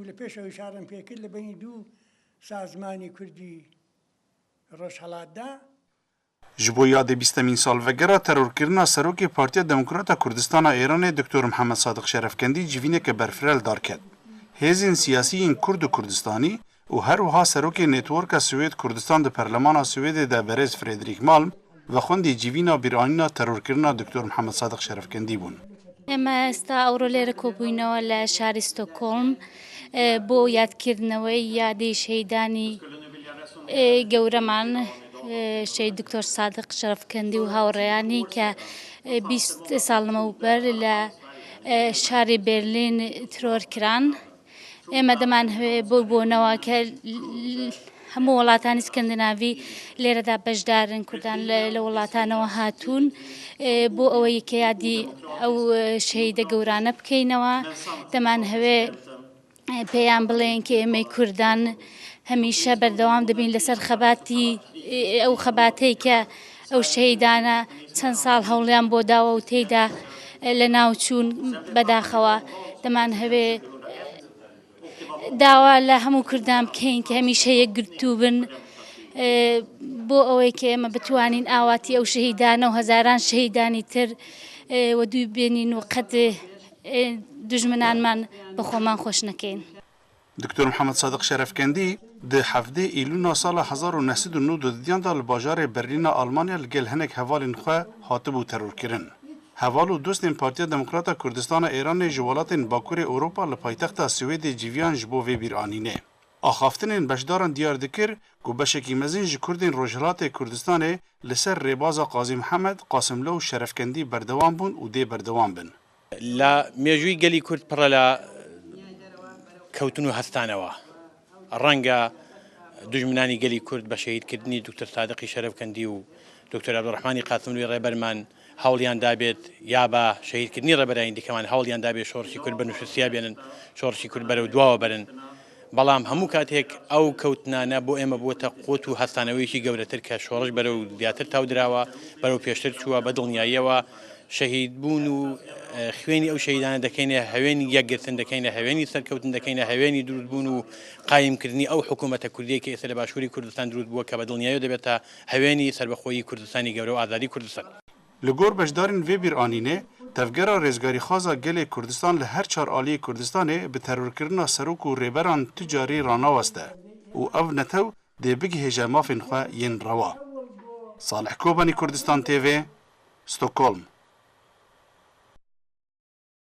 لە پێشەوە ئیشارەم پێ کرد لە بەینی دوو سازمانی کوردی ڕۆژهەڵاتدا. Ji bo yadê bîstemîn salvegera terorkirina Serokê Partiya Demokrata Kurdistana Êranê Doktor Mihemed Sadiq Şerefkendî civîneke berfireh li dar ket. Hêzên siyasî yên Kurd û Kurdistanî û her wiha Serokê Nêtworka Swêd Kurdistan di Perlemana Swêdê de Berêz Fredrik Malm vexwendî civîna bîranîna terorkirina Doktor Mihemed Sadiq Şerefkendî bûn. ئێمە ئێستا ئەوڕۆ لێرە کۆبووینەوە لە شاری ستۆکۆڵم بۆ یادکردنەوەی یادی شەهیدانی گەورەمان شەهید دکتۆر سادق شەرەفکەندی و هاوڕێیانی کە 20 ساڵ لەمەوبەر لە شاری بێرلین ترۆر کران. ئێمە دەمانهەوێ بەو بۆنەوە کە هەموو وڵاتانی سکەندناوی لێرەدا بەشدارن کوردان لە وڵاتانەوە هاتوون بۆ ئەوەی کە یادی ئەو شەهیدە گەورانە بکەینەوە دەمانهەوێ پێیان بڵێن کە ئێمەی کوردان هەمیشە بەردەوام دەبین لەسەر خەباتی ئەو خەباتەی کە ئەو شەهیدانە چەند ساڵ هەوڵیان بۆ داوە و تێیدا لە ناوچوون بەداخەوە دەمانهەوێ داوا لە هەموو کوردان بکەین کە هەمیشە یەکگرتوو بن بۆ ئەوەی کە ئێمە بتوانین ئاواتی ئەو شەهیدانە و هەزاران شەهیدانی تر وەدووی بێنین و قەت دوژمنانمان بە خۆمان خۆش نەکەین. دکتۆر محەمەد سادق شەرەفکەندی di hevdeh Îlûna sala 1992 de li bajarê Berlîna Almanya li gel hinek hevalên xwe hatibû terorkirin. Heval û dostên Partiya Demokrata Kurdistana Êranê ji welatên Bakurê Ewropa li paytexta Swêdê civiyan ji bo vê bîranînê. Axaftinên beşdaran diyar dikir ku beşekî mezin ji Kurdên Rojhilatê Kurdistanê li ser rêbaza Qazî Mihemed, Qasimlo û Şerefkendî berdewam bûn û dê berdewam bin. لە مێژووی گەلی کورد پڕە لە کەوتن و هەستانەوە. ڕەنگە دوژمنانی گەلی کورد بە شەهیدکردنی دکتۆر سادقی شەرەفکەندی و دکتۆر عەبدولڕەحمانی قاسملوی ڕێبەرمان هەوڵیان دابێت یا بە شەهیدکردنی ڕێبەرانی دیکەمان هەوڵیان دابێت شۆڕشی کورد بە نوشستیا بێنن، شۆڕشی کورد بەرەو دواوە بەرن. بەڵام هەموو کاتێک ئەو کەوتنانە بۆ ئێمە بووەتە قوت و هەستانەوەیەکی گەورەتر کە شۆڕش بەرەو زیاتر تاودراوە، بەرەو پێشتر چووە، بە دڵنیاییەوە شەهید بوون و خوێنی ئەو شەهیدانە دەکەینە هەوێنی یەکگرتن، دەکەینە هەوێنی سەرکەوتن، دەکەینە هەوێنی دروستبوون و قایمکردنی ئەو حکوومەتە کوردیەی کە ئێستا لە باشووری کوردستان دروست بووە کە بە دڵنیاییەوە دەبێتە هەوێنی سەربەخۆیی کوردستانی گەورە و ئازادی کوردستان. Li gor beşdarên vê bîranînê, Tevgera Rêzgarîxwaza Gelê Kurdistan li her çar aliyê Kurdistanê bi terorkirina serok û rêberan tu carî ranaweste û ev netew dê bigihêje mafên xwe yên rewa. Salih Kobanî Kurdistan TV, Stockholm.